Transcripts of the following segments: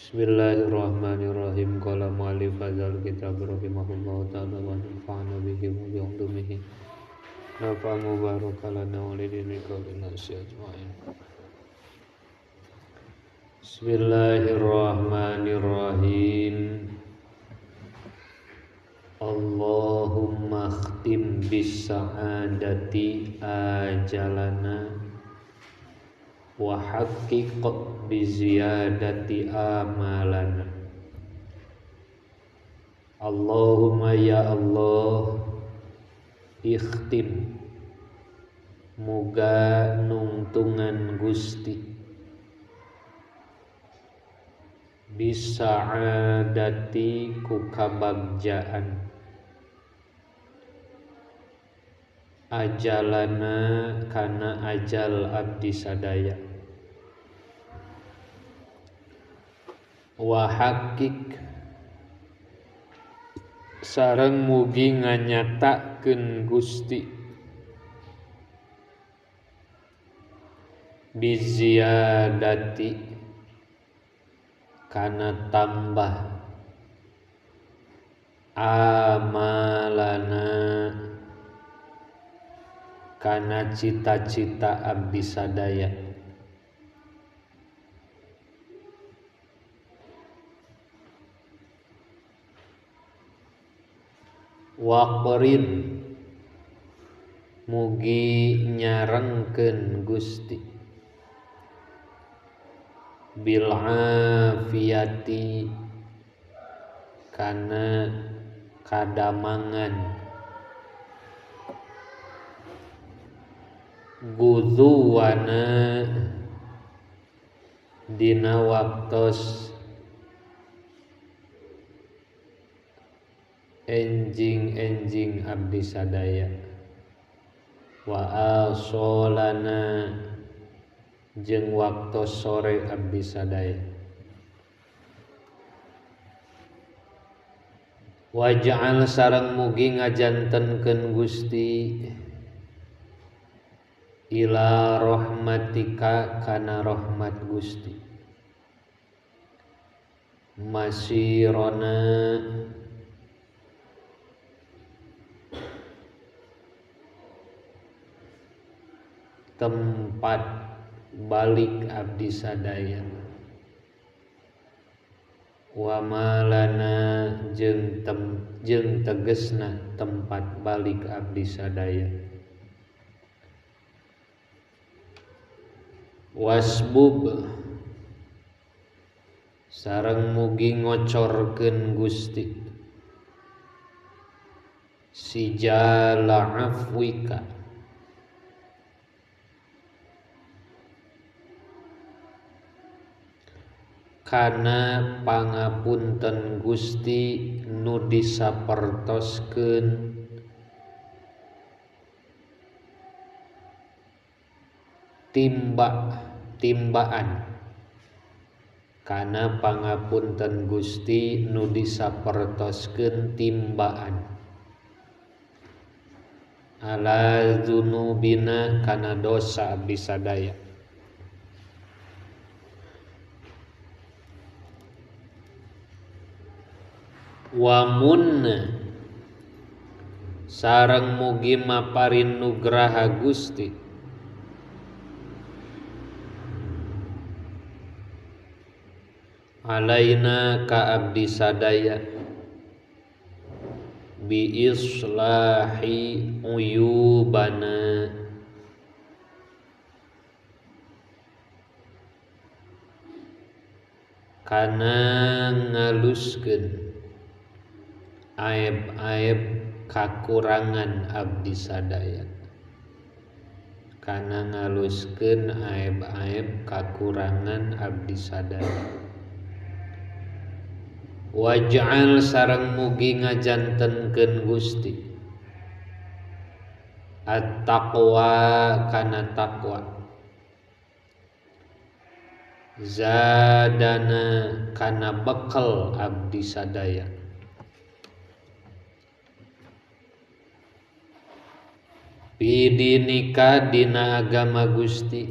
Bismillahirrahmanirrahim. Qala mu'allif hadzal kitab rahimahullahu ta'ala wa nafa'ana bihi wa bi ulumihi. Nafa mubaraka lana wa lidini nasi ajma'in. Bismillahirrahmanirrahim. Allahumma khtim bis sa'adati ajalana wa haqqiq bi ziyadati amalana. Allahumma ya Allah, ikhtim muga nungtungan Gusti bisa'adati ku kabagjaan ajalana kana ajal abdi sadaya, wa hakik sareng mugi nganyatakeun Gusti biziyadati kana tambah amalana kana cita-cita abdi sadaya. Waqrin mugi nyarengkeun Gusti bil afiyati kana kadamangan guzuwana dina waktos enjing-enjing abdi sadaya, wa asolana jeung waktos sore abdi sadaya, waj'al sareng mugi ngajantenkeun Gusti ila rahmatika kana rahmat Gusti masirona tempat balik abdi sadaya, wa malana jeung tegesna tempat balik abdi sadaya, wasbub sareng mugi ngocorkeun Gusti sijala afwika kana pangapunten Gusti nu disapertoskeun timbaan kana pangapunten Gusti nu disapertoskeun timbaan ala dzunubina kana dosa abdi sadaya. Wa munna sareng mugi maparin nugraha Gusti alaina ka abdi sadaya bi islahi uyubana kana ngaluskeun aib-aib kakurangan abdi sadaya, kana ngaluskeun aib-aib kakurangan abdi sadaya. Waj'al sareng mugi ngajantenkeun Gusti at-taqwa kana taqwa zadana kana bekel abdi sadaya, pidinika dina agama Gusti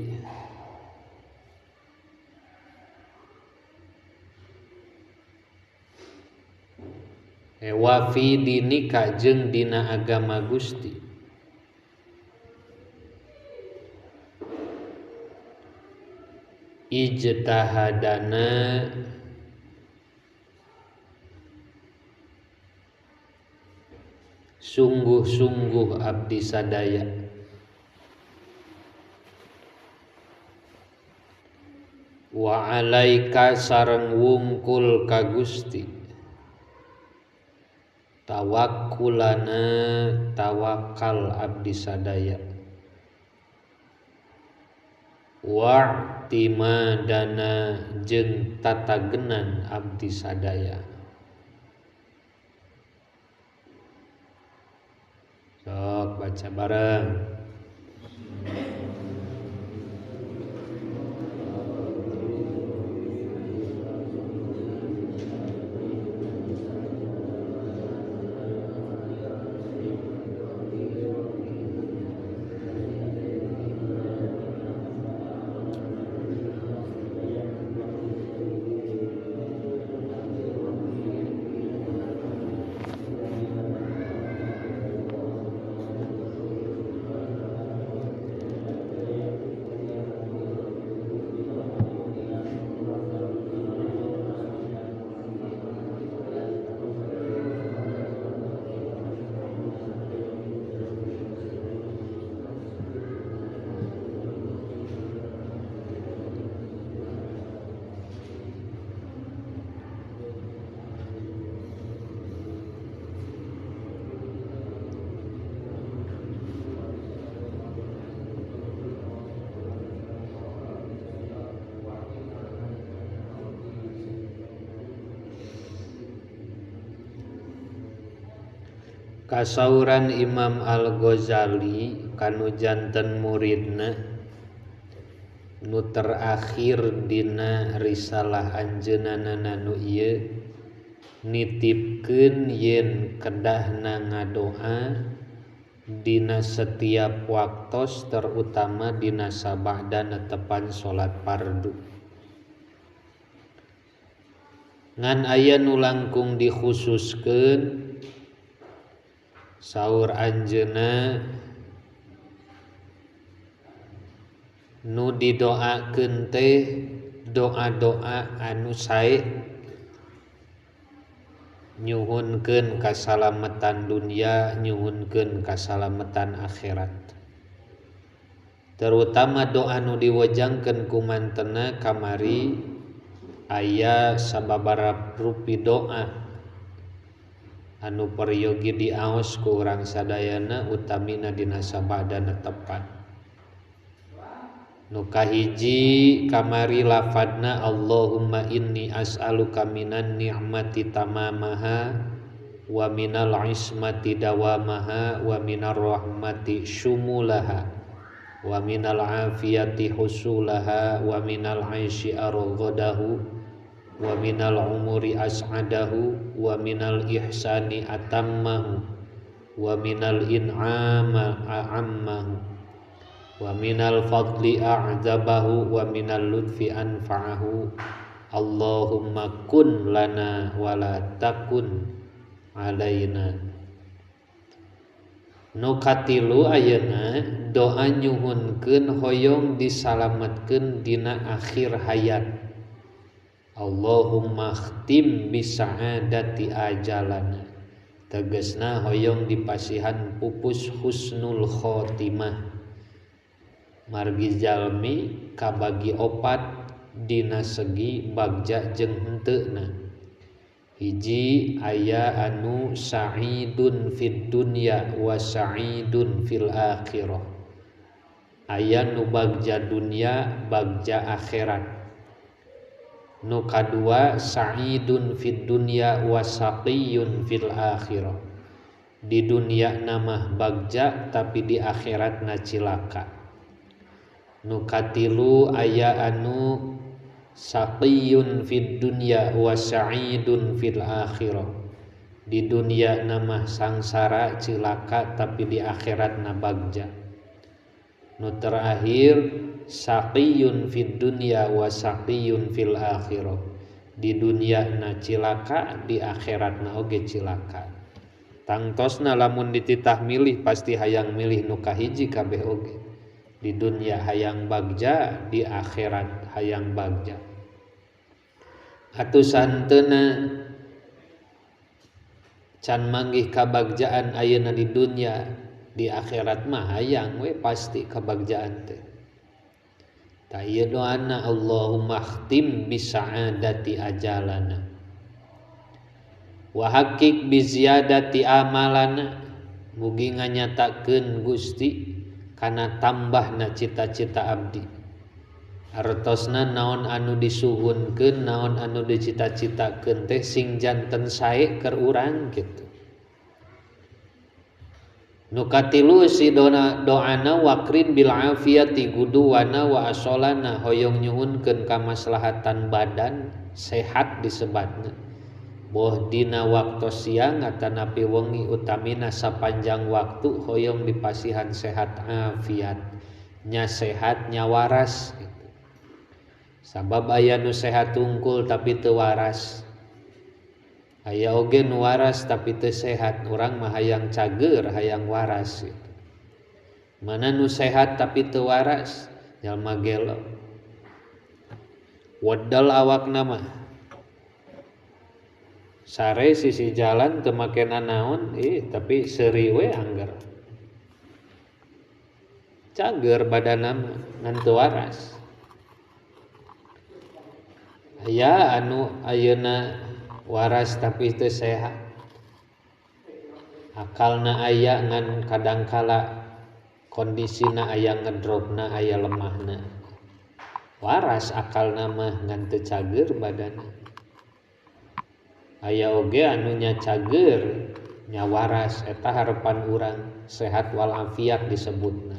Wa fi dinika jeung dina agama Gusti. Ijtahadana sungguh-sungguh abdi sadaya wa alaika sareng wungkul ka Gusti tawakkulana tawakal abdi sadaya wa'timadana jeung tatagenan abdi sadaya. Sok baca bareng. Kasauran Imam Al-Ghazali kanu janten muridna nu terakhir dina risalah anjeunna nu ieu nitipkeun yen kedahna ngadoa dina setiap waktos terutama dina sabada netepan salat fardu. Ngan aya nu langkung dikhususkeun saur anjeunna nu didoakeun teh doa-doa anu sae nyuhunkeun kasalametan dunia, nyuhunkeun kasalametan akhirat. Terutama doa nu diwejangkeun ku mantena kamari aya sababaraha rupi doa anu peryogi diaos ku urang sadayana utamina dina sabada netepan. Nu kahiji kamari lafadna Allahumma inni as'aluka minan ni'mati tamamaha wa minal ismati dawamaha wa minar rahmati syumulaha wa minal afiyati husulaha wa minal aisyi arghadahu wa minal umuri as'adahu wa minal ihsani atammahu wa minal in'ama a'ammahu wa minal fadli a'zabahu wa minal lutfi anfa'ahu. Allahumma kun lana wa la takun alaina. Nu katilu ayeuna doa nyuhunkeun hoyong disalametkeun dina akhir hayat. Allahumma khtim bisa'adati ajalana. Tegesna hoyong dipasihan pupus husnul khotimah. Margi jalmi kabagi opat dina segi bagja jeung henteuna. Hiji aya anu sa'idun fid dunya wa sa'idun fil akhirah. Aya nu bagja dunya bagja akhirat. Nu kadua sa'idun fid dunya wa saqiyun fil akhirah. Di dunia namah bagja tapi di akhirat na cilaka. Nu katilu aya anu saqiyun fid dunya wa sa'idun fil akhirah. Di dunia namah sangsara cilaka tapi di akhirat na bagja. Nu terakhir saqiyun fid dunya wa saqiyun fil akhirah. Di dunia na cilaka, di akhirat na oge cilaka. Tangtosna lamun dititah milih pasti hayang milih nu kahiji kabeh oge. Di dunia hayang bagja, di akhirat hayang bagja. Atuh santeuna can manggih kabagjaan ayeuna di dunia, di akhirat mah hayang we pasti kabagjaan teh. Ta ieu doana Allahumma khtim bisa'adati ajalana wa haqiq bi ziyadati amalana. Mugi nganyatakeun Gusti kana tambahna cita-cita abdi. Artosna naon anu disuhunkeun, naon anu dicita-citakeun teh sing janten sae keur urang kitu. Nu katilu si doana wakrin bil afiyati guduwana wa asolana, hoyong nyuhunkeun kamaslahatan badan sehat disebatna. Boh dina waktu siang atanapi wengi utamina sapanjang waktu hoyong dipasihan sehat afiat, nya sehat nya waras gitu. Sabab aya nu sehat tungkul tapi teu waras. Aya oge nu waras tapi teu sehat, urang mah hayang cager, hayang waras gitu. Mana nu sehat tapi teu waras, jalma gelo. Wedal awakna mah. Sare sisi jalan teu make nanaon, tapi seuri we angger. Cager badanna mah ngan teu waras. Aya anu ayeuna waras tapi teu sehat. Akalna aya ngan kadangkala kondisina aya ngedropna, aya lemahna. Waras akalna mah ngan teu cager badanna. Aya oge anu nya cager nya waras, eta harapan urang sehat walafiat disebutna.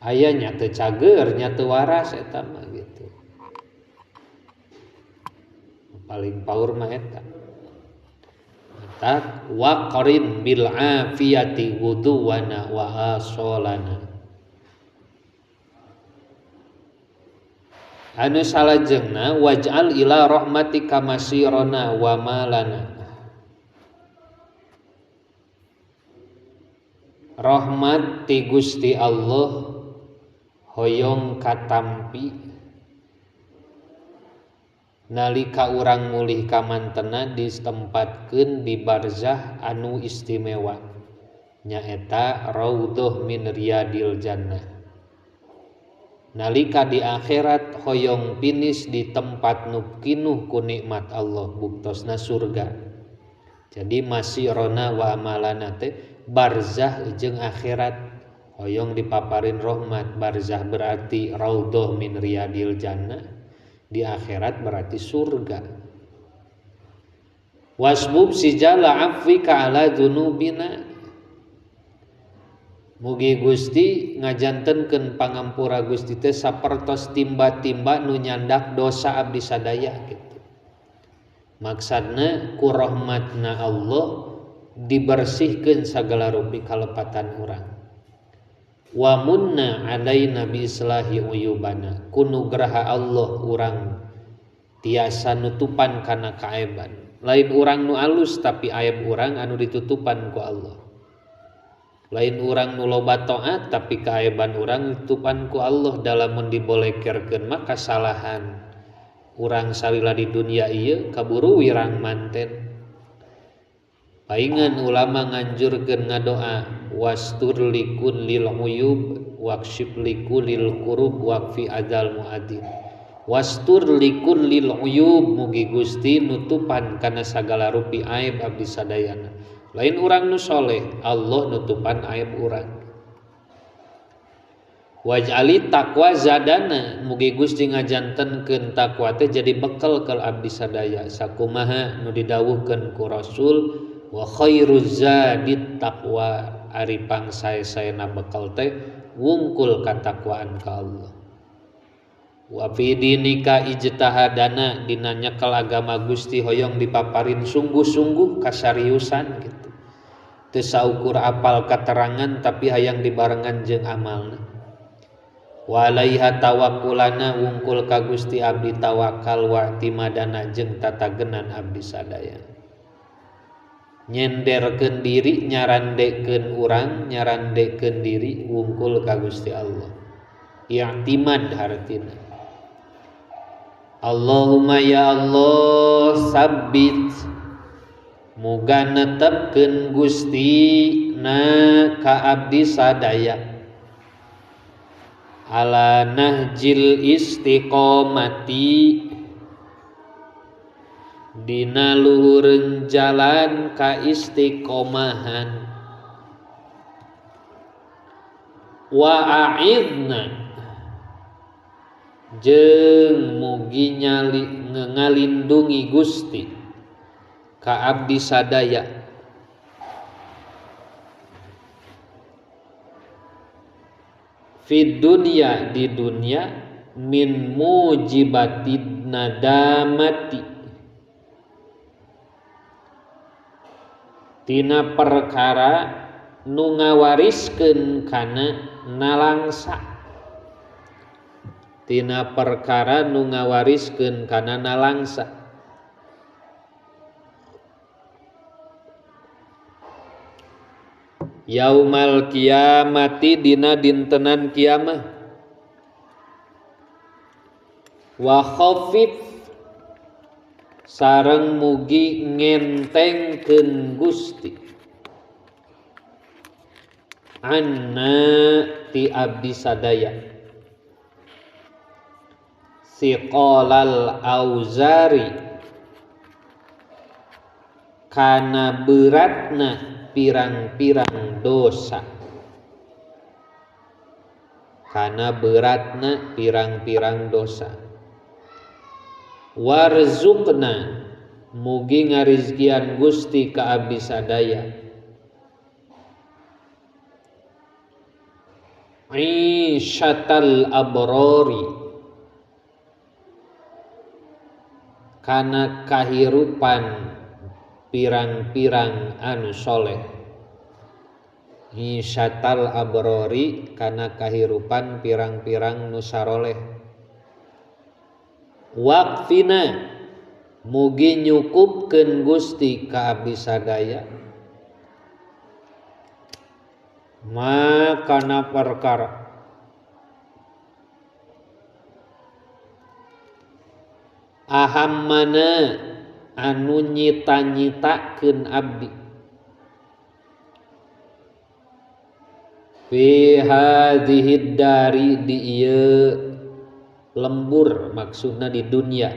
Aya nya teu cager nya teu waras eta mah gitu. Paling paur mah eta. Mata waqrin bil afiyati wuduwana wa asolana. Anu salajengna waj'al ila rahmatika masirana wa malana. Rahmat ti Gusti Allah hoyong katampi nalika urang mulih kamantena ditempatkeun di barzah anu istimewa, nyaeta raudhah min riyadil jannah. Nalika di akhirat hoyong pinis di tempat nu kinuh ku nikmat Allah, buktosna surga. Jadi masirona wa amalana teh barzah jeung akhirat hoyong dipaparin rahmat. Barzah berarti raudhah min riyadil jannah, di akhirat berarti surga. Wasbub sijala afwika ala dzunubina. Mugi Gusti ngajantenkeun pangampura Gusti teh sapertos timba-timba nu nyandak dosa abdi sadaya gitu. Maksudna ku rahmatna Allah dibersihkeun sagala rupi kalepatan urang. Wa munna alaina bi islahi uyubana, kunugraha Allah urang tiasa nutupan kana kaeban. Lain urang nu alus tapi aib urang anu ditutupan ku Allah. Lain urang nu loba taat tapi kaeban urang ditutupan ku Allah. Dalamun dibolekerkeun mah kasalahan urang salila di dunia ieu kaburu wirang manten. Paingan ulama nganjurkeun ngadoa wastur likun lil uyub wakshif likulil kurub wakfi adal muadin. Wastur likun lil uyub, mugi Gusti nutupan kana sagala rupi aib abdi sadayana. Lain urang nu soleh, Allah nutupan aib urang. Waj'ali taqwa zadana, mugi Gusti ngajantenkeun takwa teh jadi bekal ke abdi sadaya. Sakumaha nu didawuhkeun ku Rasul, wa khairuz zadit taqwa, ari pangsae-saena bekal teh wungkul katakwaan ka Allah. Wa fi dinika ijtahadana, dina nyekel agama Gusti hoyong dipaparin sungguh-sungguh kasariusan gitu. Teu saukur apal katerangan tapi hayang dibarengan jeung amalna. Walaiha tawakkulana wungkul ka Gusti abdi tawakal wa i'timadana jeung tatagenan abdi sadaya. Nyenderkeun diri nyarandekeun urang nyarandekeun diri wungkul ka Gusti Allah. I'timad hartina. Allahumma ya Allah sabbit muga netepkeun Gusti na ka abdi sadaya ala nahjil istiqomati dina luhureun jalan ka istiqomahan wa a'idna jeung mugi ngalindungi Gusti ka abdi sadaya fid dunya di dunya min mujibatid nadamati tina perkara nu ngawariskeun kana nalangsa tina perkara nu ngawariskeun kana nalangsa yaumal kiamati dina dintenan kiamah wa khafif sareng mugi ngentengkeun Gusti anna ti abdi sadaya siqalal auzari kana beratna pirang-pirang dosa kana beratna pirang-pirang dosa warzuqna mugi ngarizkian Gusti ka abdi sadaya isyatal abrori kana kahirupan pirang-pirang anu soleh isyatal abrori kana kahirupan pirang-pirang nu saroleh waqfina mugi nyukupkeun Gusti ka abdi sadaya ma kana perkara ahammana anu nyita-nyitakeun abdi fi hadhihi dari di ieu lembur maksudna di dunia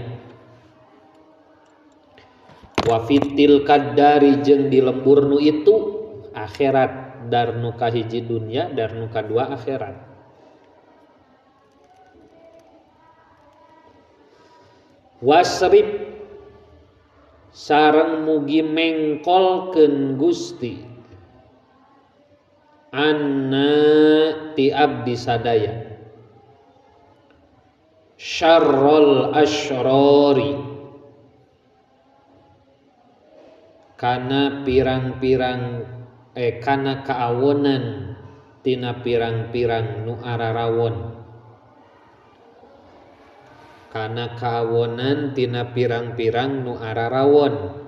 wa fitil kadari jeung di lembur nu itu akhirat dar nu kahiji dunia dar nu kadua akhirat wasrib sareng mugi mengkolkeun Gusti anna ti abdi sadaya syarrul asyrori kana pirang-pirang kana kaawonan tina pirang-pirang nu ararawon kana kaawonan tina pirang-pirang nu ararawon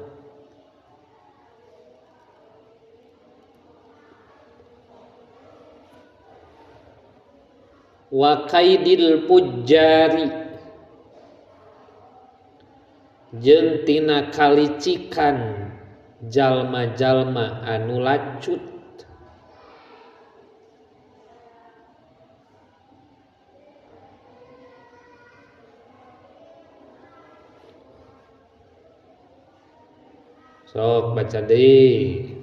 wa kaidil pujari jeung tina kalicikan jalma-jalma anu lacut sok baca deui.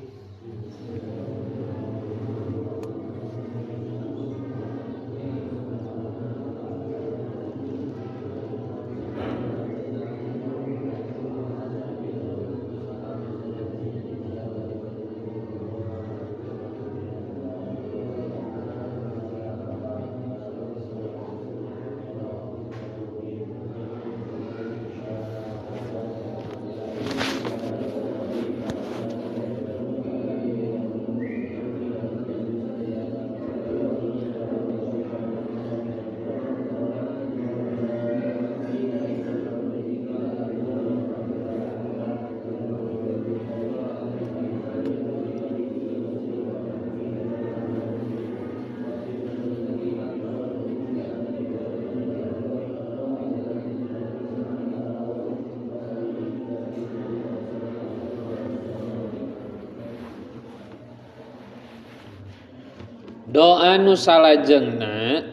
Doa nu salajengna,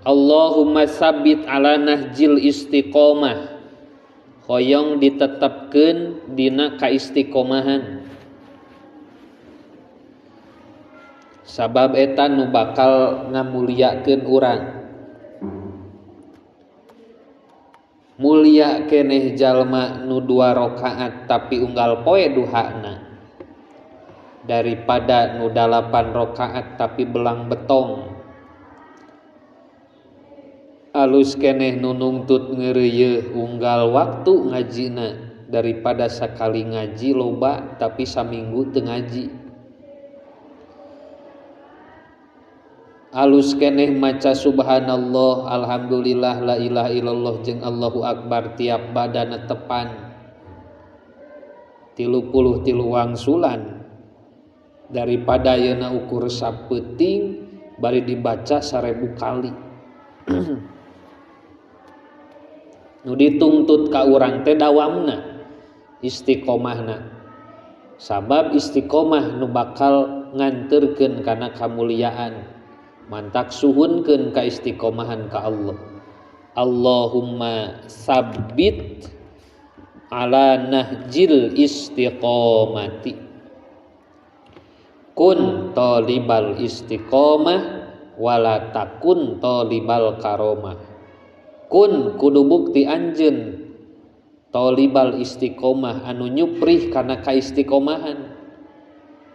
Allahumma sabit ala nahjil istiqomah, hoyong ditetepkeun dina kaistiqomahan, sabab eta nu bakal ngamuliakeun urang. Mulia keneh jalma nu 2 rakaat tapi unggal poe duhana, daripada nu 8 rakaat tapi belang betong. Alus keneh nu nungtut ngeureuyeun unggal waktu ngajina, daripada sakali ngaji loba tapi saminggu teu ngaji. Alus keneh maca subhanallah, alhamdulillah, la ilaha illallah jeung Allahu akbar tiap badana tepan 33 wangsulan, daripada yeuna ukur sapeuting bari dibaca 1000 kali. Nu dituntut ka urang teh dawamna, istiqomahna. Sabab istiqomah nu bakal nganterkeun kana kamuliaan, mantak suhunkeun ka istiqomahan ka Allah. Allahumma sabbit ala nahjil istiqomati, kun tolibal istiqomah wala takun tolibal karomah. Kun kudu bukti anjeun tolibal istiqomah anu nyuprih kana kaistiqomahan,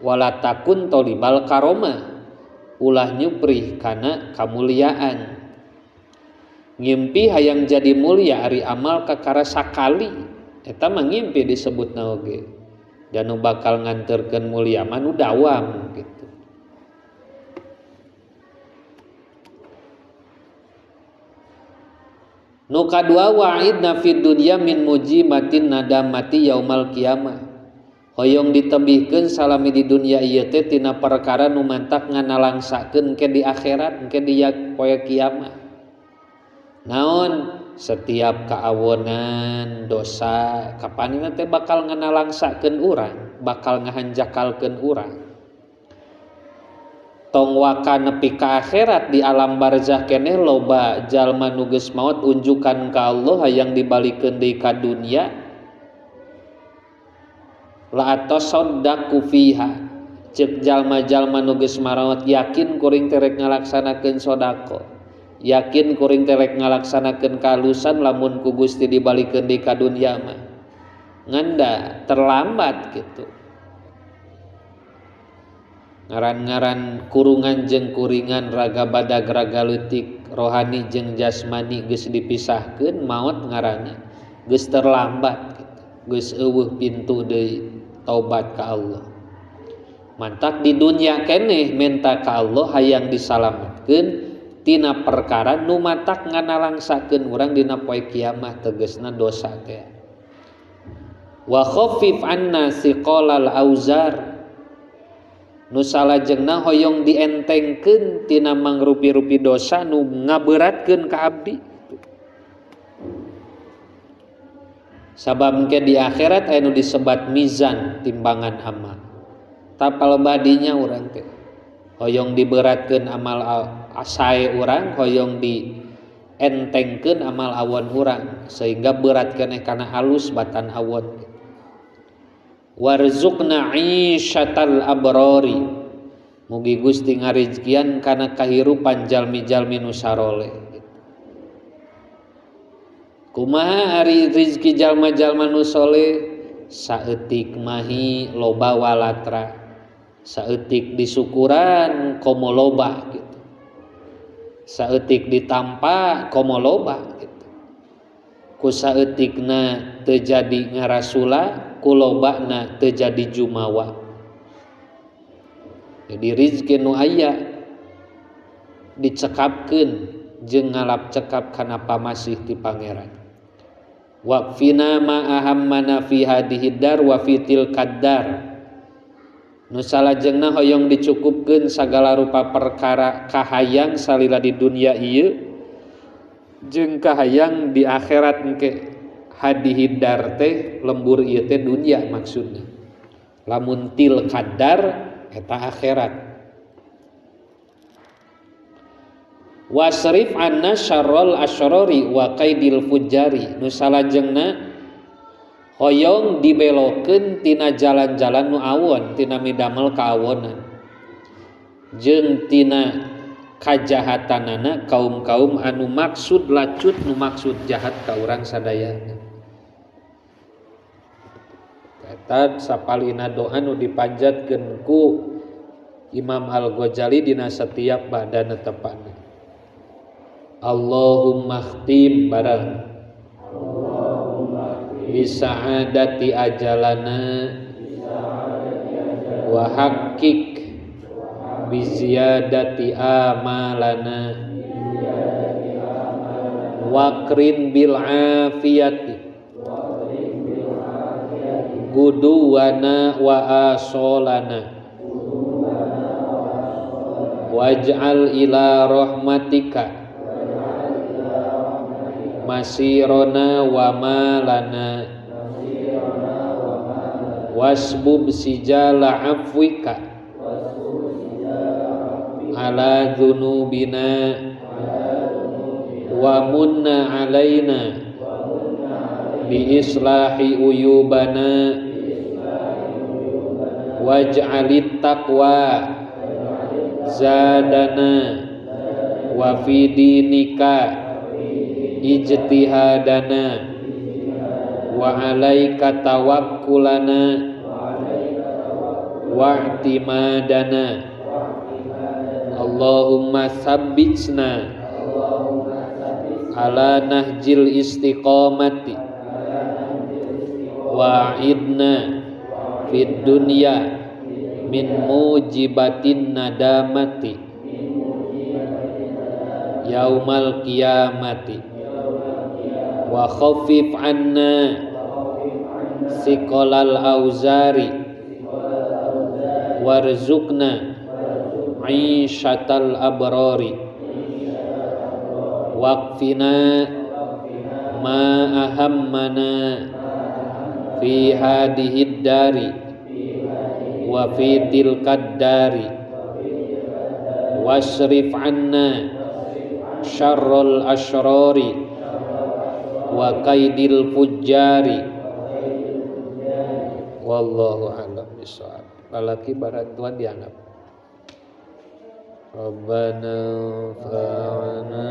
wala takun tolibal karomah ulah nyuprih kana kamuliaan. Ngimpi hayang jadi mulia ari amal kakara sakali, eta mah ngimpi disebutna oge, dan nu bakal nganterkeun mulia mah nu dawam gitu. Nu kadua, wa'idna fid dunya min mujibatin nadamati yaumal qiyamah, hoyong ditebihkeun salami di dunia ieu teh tina perkara nu mantak nganalangsakeun ke di akhirat, ke di poe kiamat. Naon? Setiap kaawonan dosa kapanina teh bakal nganalangsakeun urang, bakal ngahanjakalkeun urang. Tong waka nepi ka akhirat di alam barzah keneh loba jalma nu geus maot unjukan ka Allah hayang dibalikeun deui ka dunia. La atasaddaqu fiha, ceuk jalma-jalma nu geus maraot yakin kuring teh rek ngalaksanakeun sedekah, yakin kuring teh rek ngalaksanakeun kahalusan lamun ku Gusti dibalikeun deui ka dunia mah. Nganda terlambat gitu. Ngaran-ngaran kurungan jeung kuringan, raga badag raga leutik, rohani jeung jasmani geus dipisahkeun, maot ngaranna geus terlambat gitu. Geus eueuh pintu deui taubat ka Allah. Mantak di dunia keneh menta ka Allah hayang disalametkeun tina perkara nu matak nganalangsakeun urang dina poe kiamah, tegasna dosa teh. Wa khaffif anna siqalal auzar, nu salajengna hoyong dientengkeun tina mangrupi-rupi dosa nu ngaberatkeun ka abdi. Sabab engke di akhirat aya nu disebat mizan, timbangan amal. Tapal badinya urang teh hoyong diberatkeun amal sae urang, hoyong dientengkeun amal awon urang sehingga berat keneh kana alus batan awon. Warzuqna 'isyatal abrari, mugi Gusti ngarizkian kana kahirupan jalmi-jalmi nu saroleh. Kumaha ari rizki jalma-jalma nu soleh? Saeutik mahi loba walatra, saeutik disukuran komo loba gitu, saeutik ditampa komo loba gitu. Ku saeutikna teu jadi ngarasula, ku lobana teu jadi jumawa. Jadi rizki nu aya dicekapkeun jeung ngalap cekap kana pamasih ti Pangeran. Waqfina ma ahammana fi hadhihi dar wa fi tilkad dar. Nu salajengna hoyong dicukupkeun sagala rupa perkara kahayang salila di dunia ieu jeung kahayang di akhirat engke. Hadhihi dar teh lembur ieu teh dunia maksudna. Lamun tilkad dar Eta akhirat. Wasrif anna syarrul asyrori wa kaidil fujari. Nu salajengna hoyong dibelokeun tina jalan-jalan nu awon, tina midamel kaawonan jeung tina kajahatanana kaum-kaum anu maksud lacut, nu maksud jahat ka urang sadayana. Eta sapalina doa nu dipanjatkeun ku Imam Al-Ghazali dina setiap ba'da netepana. Allahumma khtim bareng bisa'adati ajalana wa haqqik biziyadati amalana waqrin bil afiyati guduwana wa asolana waj'al ila rahmatika masirona wa malana wasbub sijala afwika ala dzunubina wa munna alaina bi islahi uyubana waj'alit taqwa zadana wa fi dinika ijtihadana wa alaika tawakkulana wa i'timadana. Allahumma sabbitna ala nahjil istiqamati wa a'idna fid dunya min mujibatin nadamati yaumal qiyamati wa khaffif anna siqalal auzari warzuqna 'isyatal abrari waqfina ma ahammana fi hadihid dari wa fi tilkad dari wasrif anna syarrul asyrari wa kaidil fujjari. Wallahu a'lam bishawab. Lalaki bantuan dianggap. Rabbana fa'ana